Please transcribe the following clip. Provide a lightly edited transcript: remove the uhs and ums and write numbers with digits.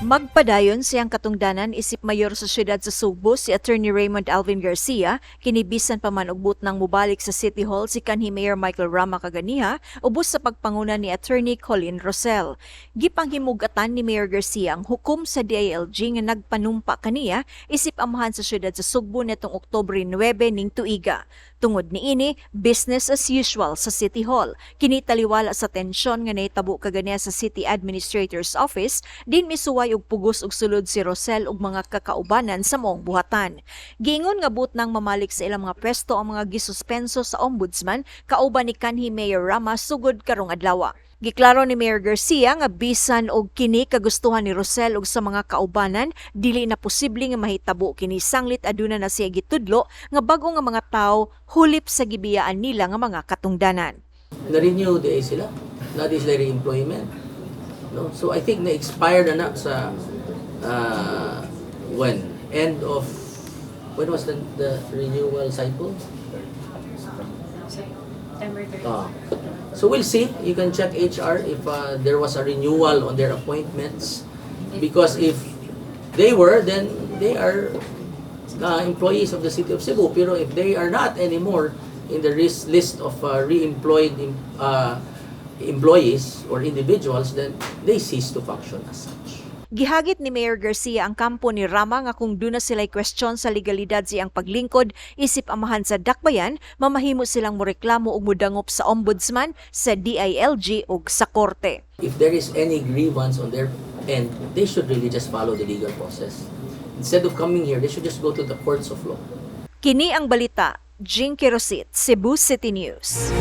Magpadayon siyang katungdanan isip mayor sa siyudad sa Sugbo si Attorney Raymond Alvin Garcia kini bisan pa man og buot nang mobalik sa City Hall si kanhi Mayor Michael Rama kaganiha ubos sa pagpanguna ni Attorney Colin Rosell. Gipanghimugatan ni Mayor Garcia ang hukom sa DILG nga nagpanumpa kaniya isip amahan sa siyudad sa Sugbo netong Oktubre 9 ning tuiga. Tungod niini, business as usual sa City Hall. Kini taliwala sa tensyon nga nahitabo kaganiha sa City Administrator's Office din misuway og pugos og sulod si Rosell ug mga kakaubanan sa maong buhatan. Giingon nga buot nang mamalik sa ilang mga pwesto ang mga gisuspenso sa ombudsman kauban ni kanhi Mayor Rama sugod karong adlaw. Giklaro ni Mayor Garcia nga bisan og kini kagustuhan ni Rosell ug sa mga kaubanan, dili na posible nga mahitabo kini sanglit aduna na siya gitudlo nga bag-o nga mga tawo hulip sa gibiyaan nila nga mga katungdanan. Na-renew diay sila. Na di sila re-employment. No? So I think na-expire na na sa when? End of, when was the renewal cycle? September 30. Ah. So we'll see. You can check HR if there was a renewal on their appointments. Because if they were, then they are employees of the City of Cebu. Pero if they are not anymore in the list of re-employed employees or individuals, then they cease to function as such. Gihagit ni Mayor Garcia ang kampo ni Rama nga kung duna sila'y kwestiyon sa legalidad siyang paglingkod isip amahan sa Dakbayan, mamahimo silang moreklamo ug modangop sa ombudsman, sa DILG ug sa korte. If there is any grievance on their end, they should really just follow the legal process. Instead of coming here, they should just go to the courts of law. Kini ang balita. Jinky Rosit, Cebu City News.